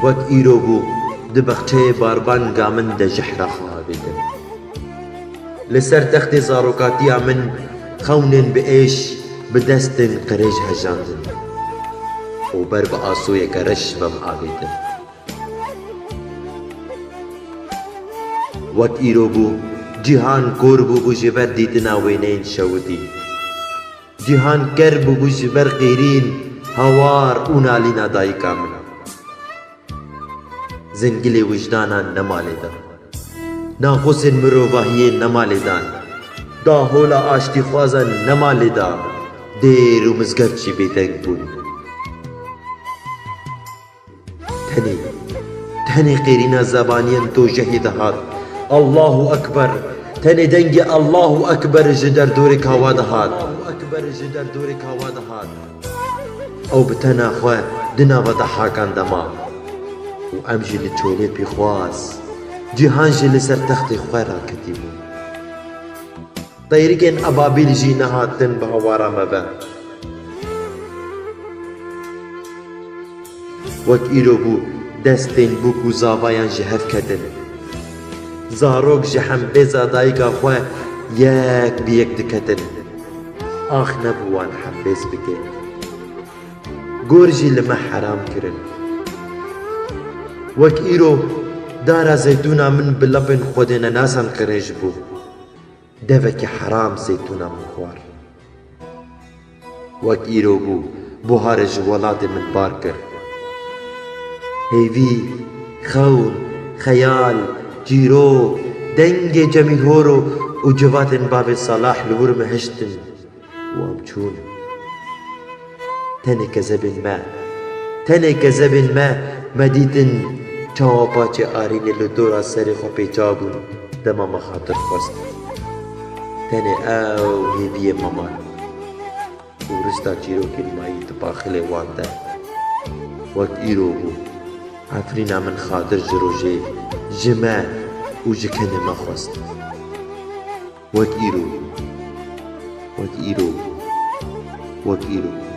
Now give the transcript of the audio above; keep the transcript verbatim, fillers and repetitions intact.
Wek îro bû, di bexçeyê barbanga min de jehra xwe avêtin. Li ser textê zarokatiya min xewnên bi êş bi destên qirêj hejandin û ber bi asoyeke reş ve min avêtin. Wek îro bû, cîhan kor bûbû ji ber dîtina wêneyên şewitî. Cîhan ker bûbû ji ber qîrîn, hawar û nalîna dayika min. Zingilê wijdanan nema lê da. Naxosên mirovahiyê nema lê dan. Dahola aştîxwazan nema lê da. Dêr û mizgeft jî bêdeng bûn. Tenê, tenê qêrîna zebaniyên dojehê dihat. Allahu Ekber. Tenê dengê Allahu Ekber ji derdorê kawa dihat. Allahu Ekber ji derdorê kawa dihat. Ew bi tena xwe di nava dehakan de ma û em jî li çolê pîxwaz, cîhan jî li ser textê xwe raketî bû. Teyrikên ebabîl jî nehatin bi hawara me ve. Wek îro bû, destên bûk û zavayan ji hev ketin. Zarok ji hembêza dayika xwe yek bi yek diketin. Ax nebû wan hembêz bike. Gor jî li me heram kirin. Wek îro, dara zeytûna min bi lepên xwedênenasan qirêj bû. Devekî heram zeytûna min xwar. Wek îro bû, buharê ji welatê min bar kir. Hêvî, xewn, xeyal, çîrok, dengê Cemîl Horo û civatên bavê Salah li wir me hiştin û em çûn. Tenê kezebên me, tenê kezebên me, me dîtin çawa paçê arînê li dora serê xwe pêça bûn, dema me xatir xwest. Tenê ew hêviyê me man û rişta çîrokên mayî di paxilê wan de. Wek îro bû, Efrîna min xatir ji rojê, ji me û ji kenê me xwest. Wek îro, wek îro, wek îro.